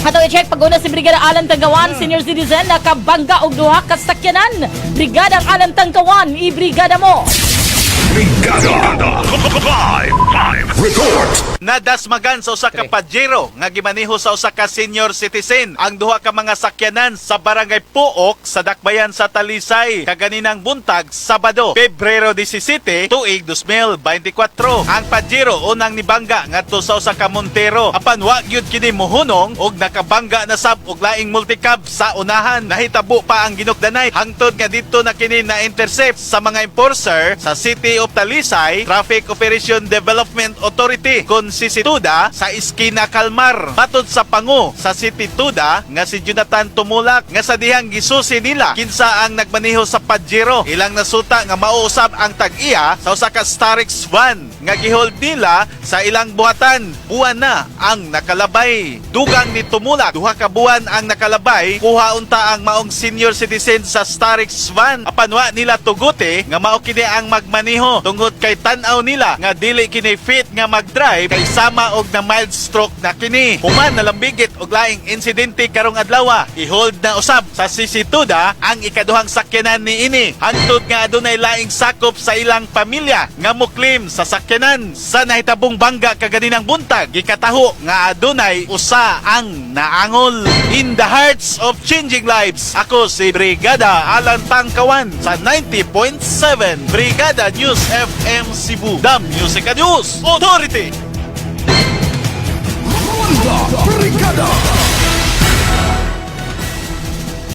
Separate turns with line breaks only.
Ato i-check pag-una si Brigada Alan Tanggawan, senior citizen, nakabangga og duha ka sakyanan. Brigadang Alan Tanggawan, ibrigada mo!
Brigada Live Live Report.
Nadasmagan sa usa ka Pajero nga gimaneho sa usa ka senior citizen ang duha ka mga sakyanan sa Barangay Pook sa Dakbayan sa Talisay kaganinang buntag, Sabado, Pebrero 17, tuig 2024. Ang Pajero unang nibangga ngadto sa usa ka Montero, apan wa gyud kini mohunong og nakabangga na sab og laing multicab sa unahan. Nahitabo pa ang ginukdanay hangtod nga didto na kini na intercept sa mga enforcer sa City of Talisay Traffic Operation Development Authority kon si Situda sa Iskina Kalmar. Matod sa pangu sa City Tuda nga si Jonathan Tumulak, nga sa dihang gisusi nila kinsa ang nagmaneho sa Pajero, ilang nasuta nga mauusab ang tag-iya sa usa ka Starex van nga gihold nila sa ilang buhatan. Buwan na ang nakalabay. Dugang ni Tumulak, 2 ka buwan ang nakalabay, kuha unta ang maong senior citizen sa Starex van. Apan wa nila tuguti nga mao kini ang magmaneho tungod kay tan-aw nila nga dili kini fit nga magdrive kay sama og na mild stroke na kini. Human nalambigit og laing insidente karong adlaw, i-hold na usab sa CC Tuda ang ikaduhang sakyanan niini hangtod nga adunay laing sakop sa ilang pamilya nga moklim sa sakyanan. Sa nahitabong bangga kaganinang buntag, gikataho nga adunay usa ang naangol. In the hearts of changing lives, ako si Brigada Alan Tangkawan sa 90.7 Brigada News FM Cebu, The Music and News Authority.
Brigada.